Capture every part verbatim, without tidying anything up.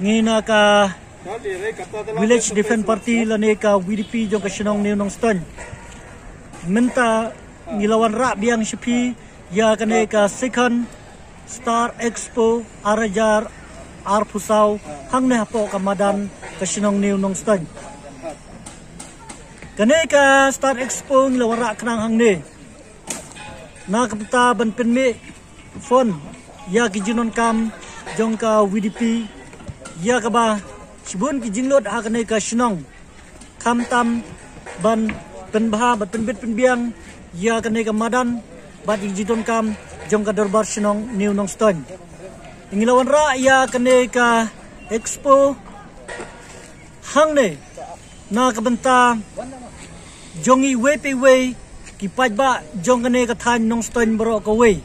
Ngi na ka Village Defense Party lane ka V D P jong ka shnong New Nongstoiñ, mynta ngi la wanrah biang sha phi ïa kane ka Second Star Expo ar hajar arphew saw hangne hapoh ka madan ka shnong New Nongstoiñ. Kane ka Star Expo ngi la wanrah khnang hangne na ka bynta ban pynmih fund ïa ki jingdonkam jong ka V D P, ïa kaba shibun ki jinglut ha kane ka shnong, khamtam ban pynbha, ban pynbit pynbiang ïa kane ka madan bad ki jingdonkam jong ka dorbar shnong New Nongstoiñ. Ngi la wanrah ïa kane ka expo hangne na ka bynta jong iwei pa iwei ki paidbah jong kane ka thaiñ Nongstoiñ baroh kawei.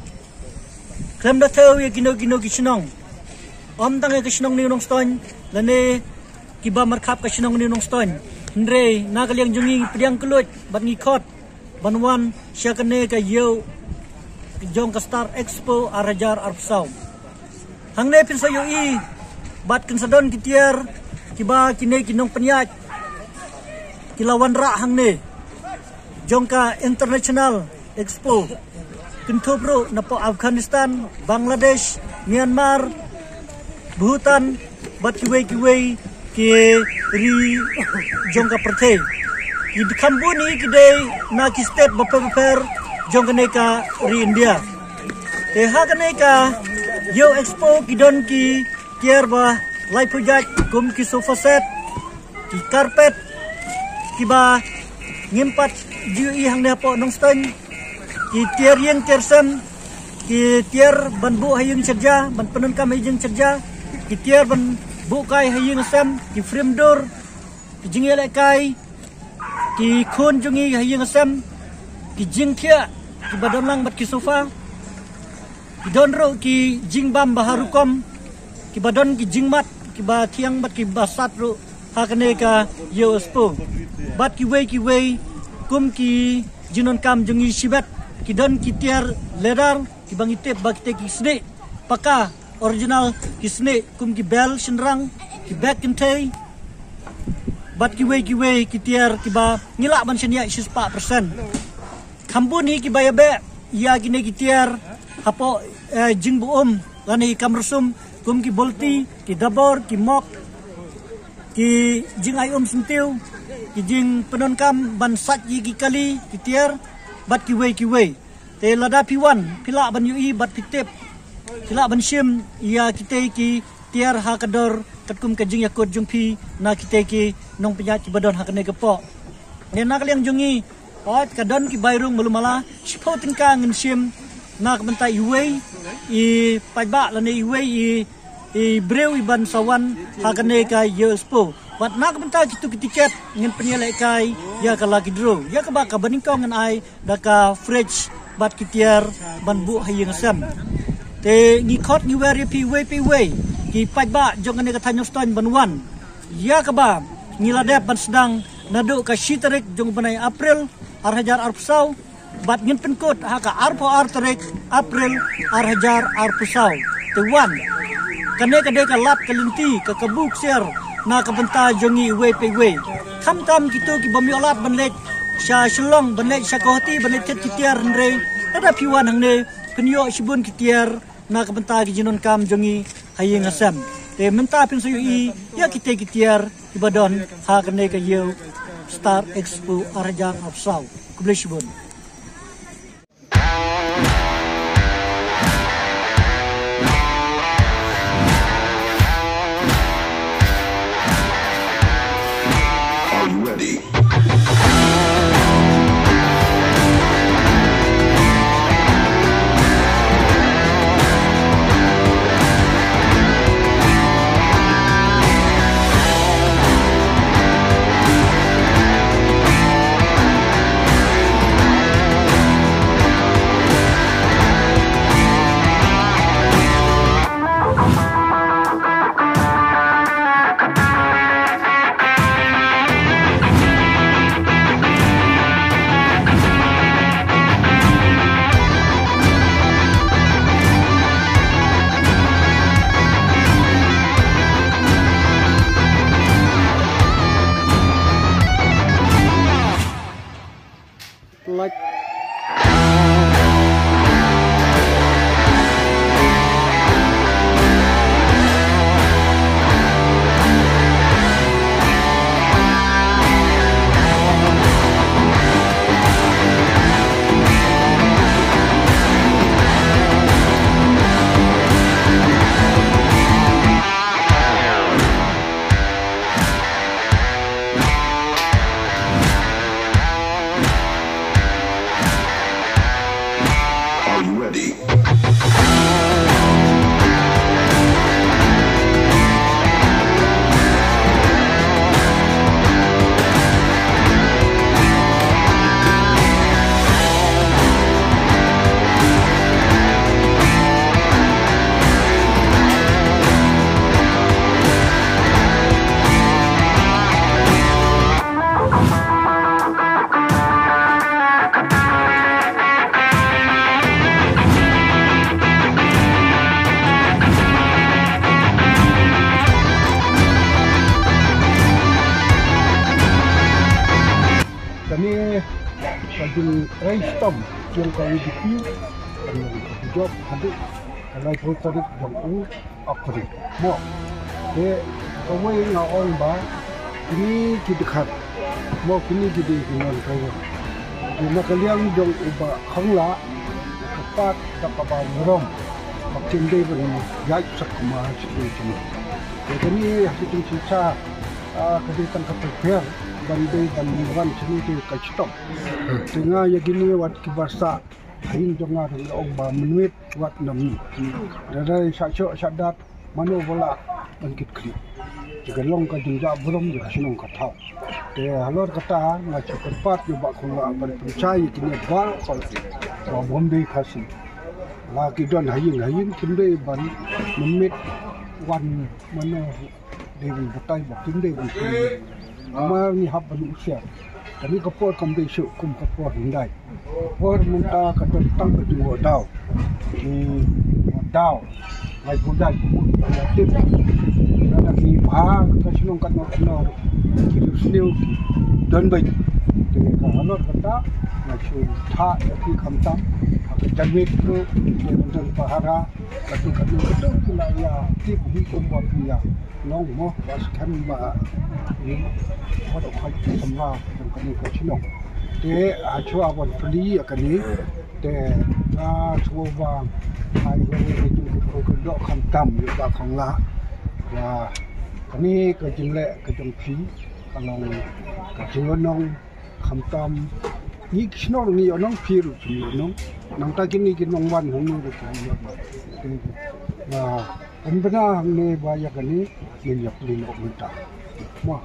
Khlem da thew ïa kino kino ki shnong, ym tang ïa ka shnong New Nongstoiñ lane kiba markhap ka shnong New Nongstoiñ, hynrei na ka liang jong ngi, ngi pdiang kylluid bad ngi khot ban wan sha kane ka ïew jong ka Star Expo ar hajar arphew saw. Hangne phin sa ïohi bad kin sa don ki tiar kiba kine ki nongpynïaid ki la wanrah hangne jong ka International Expo. Kynthup ruh napoh Afghanistan, Bangladesh, Myanmar, Bhutan bad kiwei kiwei ki ri jong ka pyrthei. Ki kham bun hi ki dei na ki state bapher bapher jong kane ka ri India. Te ha kane ka Ïew Expo ki don ki tiar ba laiphew jait kum ki sofa set, ki carpet kiba ngim pat ju ïohi hangne hapoh Nongstoiñ, ki tiar ïing tiar sem, ki tiar ban buh ha ïing shatja, ban pyndonkam ha ïing shatja, ki tiar ban buh kai ha ïing sem, ki frame door, ki jingïalehkai, ki khun jong ngi ha ïing sem, ki jingthiah kiba don lang bad ki sofa. Ki don ruh ki jingbam ba ha rukom, kiba don ki jingmat kiba thiang bad kiba sat ruh ha kane ka Ïew Expo. Bad kiwei kiwei kum ki jingdonkam jong ngi shibit, ki don ki tiar leather kiba ngi tip ba kitei ki snieh paka original, ki snieh kum ki bel shynrang, ki bag kynthei, bad kiwei kiwei ki tiar kiba ngi lah ban shaniah shispah percent. Kham bun hi kiba ïabeh ïa kine ki tiar hapoh, eh, jingbuh um lane i kam rasum, kum ki bolti, ki dabor, ki mok, ki jingai um syntiew, ki jingpyndonkam ban sait ïa ki kali ki tiar, bad kiwei kiwei. Te lada phi wan, phi lah ban ïohi bad phi tip, phi lah ban shim ïa kitei ki tiar ha ka dor katkum ka jingïakut jong phi na kitei ki nongpynïaid kiba don ha kane ka pok. Ne na ka liang jong ngi, oi, ka don ki bai rung malu mala, shiphew tyngka ngin shim na ka bynta iwei i paidbah lane iwei i, i briew i ban sa wan ha kane ka Ïew Expo. Bad na ka bynta kitu ki tiket ngin pynïalehkai ïa ka lucky draw, ïa kaba, kaba nyngkong ngin ai da ka fridge bad ki tiar ban buh ha ïing sem. Te ngi khot ngi wer ïa phi iwei pa iwei ki paidbah jong kane ka thaiñ Nongstoiñ ban wan, ïa kaba ngi la dep ban sdang naduh ka shi tarik jong u bnai April ar hajar arphew saw, bad ngin pynkut ha ka arphew ar tarik April ar hajar arphew saw. Te wan, kane ka dei ka lad ka lynti, ka kabu ksiar na ka bynta jong ngi iwei pa iwei. Khamtam kitu ki bym ïoh lad ban leit sha Shillong, ban leit sha Guwahati, ban leit thied ki tiar, hynrei lada phi wan hangne phin ïoh shibun ki tiar na ka bynta ki jingdonkam jong ngi ha ïing ha sem. Te mynta phin sa ïohi ïa kitei ki tiar kiba don ha kane ka Ïew Star Expo ar hajar arphew saw. Khublei shibun. Are you ready? Ka jingtrei shitom jong ka VDP, ka long ka jop haduh ka laiphew tarik jong u April. Mo, te kawei nga ong ba kine ki dkhar, mo, kine ki dei ki nongtrei. Te na ka liang jong u Bah Konglah, ka pat da kaba burom, ba kim dei ban ïaid sah kumba shisien shisien. Te kane ha ka jingshisha, ah, ka dei tang ka prepare ban dei ban wan shane te ka shitom. Te nga ïa kine wat kiba sah ha ïing jong nga ruh nga ong ba mynmiet wat nam. Lada shah shoh shah dat mano ba lah ban kit khlieh. Te ka long ka jingjah burom ïa ka shnong ka thaw. Te halor kata nga shu kyrpad ïa u Bah Konglah ban pynshai ïa kine baroh ka, ka Bombay Khasi. La ki don ha ïing ha ïing, kim dei ban mynmiet wan mano dei ban batai ba kim dei ban pynmiet. Namar ngi hap ban husiar. Kane ka por kam dei shuh kum ka por hyndai. Por mynta ka don tang ka jingwadaw. Ki wadaw. Ngai budai kumut ïa tip. Lada ngi bha ka shnong katno katno ki riewsniew ki don beit. Te ka halor kata nga shu thah ïa ki khamtam ha ka janmiet ruh ki don pahara. Katno katno katno ki la ïa tip hi kumba ki ïa long mo, ba skhem ba ngi wat khoi samla jong kane ka shnong. Te ha shuwa ban plie ïa kane te nga sngewbha ai ba ngi ka jingkyrkhu kyrdoh khamtam ïa u Bah Konglah. Ba kane ka jingleh ka jong phi ka long ka jingïohnong khamtam. Ngi ki shnong ngi ïohnong, phi ruh phi ïohnong. Nangta kine ki nongwan hangno ruh ki ïohnong. Te nga pynbna hangne ba ïa kane ngin ïa plie noh mynta. Mo.